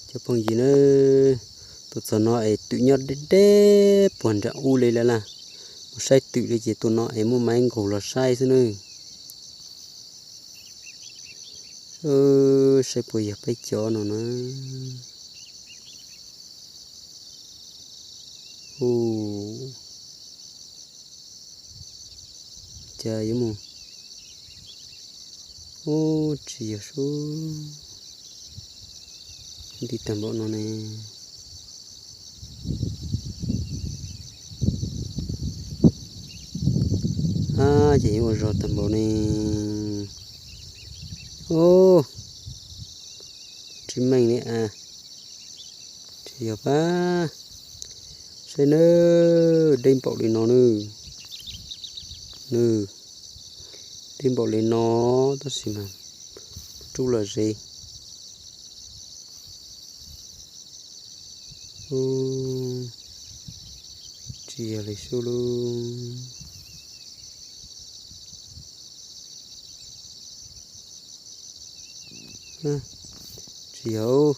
Cov phooj ywg na, tuaj txog no es twm nyob deb deb puag nram ub li lawm na. Mus saib twm li ces tuaj no es muaj maiv nqus los saib xwb na. Saib puas yog peb cov no na. Ub, cas yuav mus, ub, tsis yog sub, nti tag npaum no ne. Ab, ces yuav ua zog tag npaum ne. Ub, tsis meej li a. Tsis yog pab. Saib na, deb npaum li no na. Nws deb npaum li no, tab sis mas rub los ze. Ub, tsis yog li sub lauj. Tsis yog.